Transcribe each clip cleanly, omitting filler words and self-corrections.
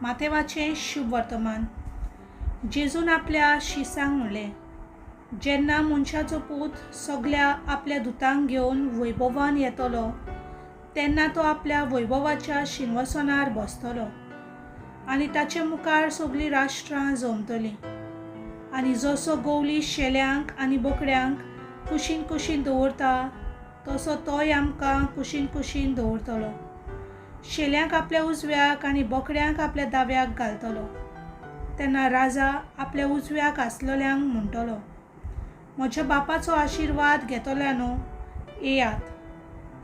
मातेवाचें शुभ वर्तमान. जेजून आपल्या शिसांक म्हणलें, जेन्ना मनशाचो पूत सगल्या आपल्या दुतांक घेवन वैभवान येतलो तेन्ना तो आपल्या वैभवाच्या शिंवासनार बसतलो आनी ताचे मुखार सगलीं राष्ट्रां जमतलीं. आनी जसो गवली शेल्यांक आनी बोकड्यांक कुशीन कुशीन दवरता तसो तोय आमकां कुशीन कुशीन दवरतलो. शेल्यांक आपल्या उजव्याक आनी बोकड्यांक आपल्या दाव्याक घालतलो. तेन्ना राजा आपल्या उजव्याक आसलेल्यांक म्हणटलो, म्हज्या बापाचो आशिर्वाद घेतल्यानो येयात,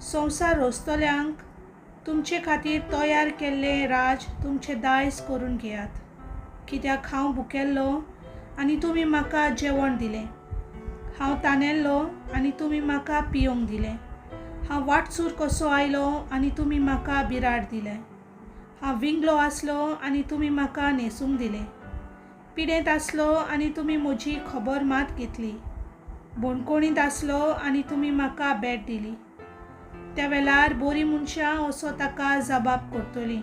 संवसार रचतल्यांक तुमचे खातीर तयार केल्लें राज तुमचें दायज करून घेयात. कित्याक हांव भुकेल्लो आनी तुमी म्हाका जेवण दिलें, हांव तानेल्लो आनी तुमी म्हाका पिवंक दिलें, हांव वाटसूर कसो आयलो आनी तुमी म्हाका बिराड दिलें, हांव विंगलो आसलो आनी तुमी म्हाका न्हेसूंक दिलें, पिडेंत आसलो आनी तुमी म्हजी खबर मात घेतली, बणकोणींत आसलो आनी तुमी म्हाका भेट दिली. त्या वेळार बरीं मनशां असो ताका जबाब करतलीं,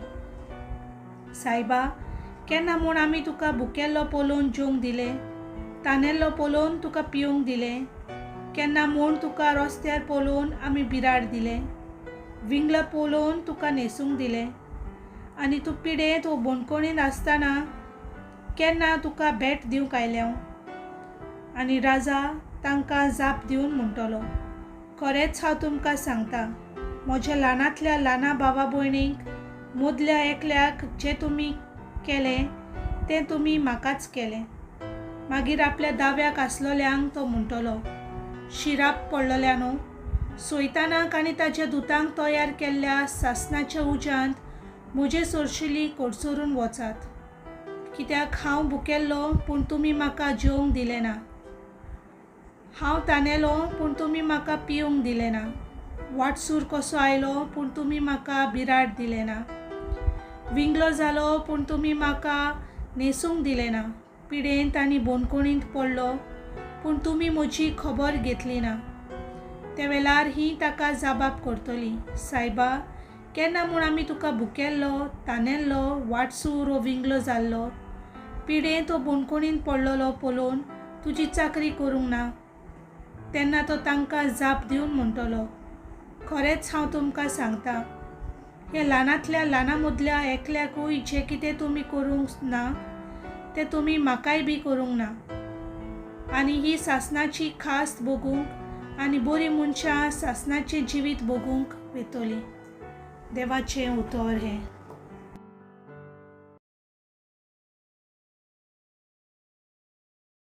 सायबा, केन्ना म्हूण आमी तुका भुकेल्लो पळोवन जेवंक दिलें, तानेल्लो पळोवन तुका पिवंक दिलें, केन्ना म्हूण तुका रस्त्यार पळोवन आमी बिराड दिलें, विंगला पळोवन तुका न्हेसूंक दिलें, आनी तूं पिडेंत वो बणकोणींत आसतना केन्ना तुका भेट दिवंक आयल्या? आनी राजा तांकां जाप दिवन म्हणटलो, खरेंच हांव तुमकां सांगता, म्हज्या ल्हानांतल्या ल्हाना भावा भयणींक मदल्या एकल्याक जें तुमी केलें तें तुमी म्हाकाच केलें. मागीर आपल्या दाव्याक आसलेल्यांक तो म्हणटलो, शिराप पडलेल्यानो, सैतानाक आनी ताच्या दुतांक तयार केल्ल्या सासणाच्या उज्यांत म्हजे सरशिली कडसरून वचात. कित्याक हांव भुकेल्लो पूण तुमी म्हाका जेवंक दिलें ना, हांव तानेलो पूण तुमी म्हाका पिवंक दिलें ना, वाटसूर कसो आयलो पूण तुमी म्हाका बिराड दिलें ना, विंगलो जालो पूण तुमी म्हाका न्हेसूंक दिलें ना, पिडेंत आनी बणकोणींत पडलो पूण तुमी म्हजी खबर घेतली ना. त्या वेळार ही ताका जबाब करतली, सायबा, केन्ना म्हूण आमी तुका भुकेल्लो, तानेल्लो, वाटसूर वो विंगलो जाल्लो, पिडेंत वो बणकोणींत पडलेलो पळोवन तुजी चाकरी करूंक ना? तेन्ना तो तांकां जाप दिवन म्हणटलो, खरेंच हांव तुमकां सांगता, ह्या ल्हानांतल्या ल्हाना मदल्या एकल्याकूय जें कितें तुमी करूंक ना तें तुमी म्हाकाय बी करूंक ना. आनी ही सासणाची खास्त भोगूंक आनी बरीं मनशां सासणाचें जिवीत भोगूंक वतलीं. देवाचें उतर हें.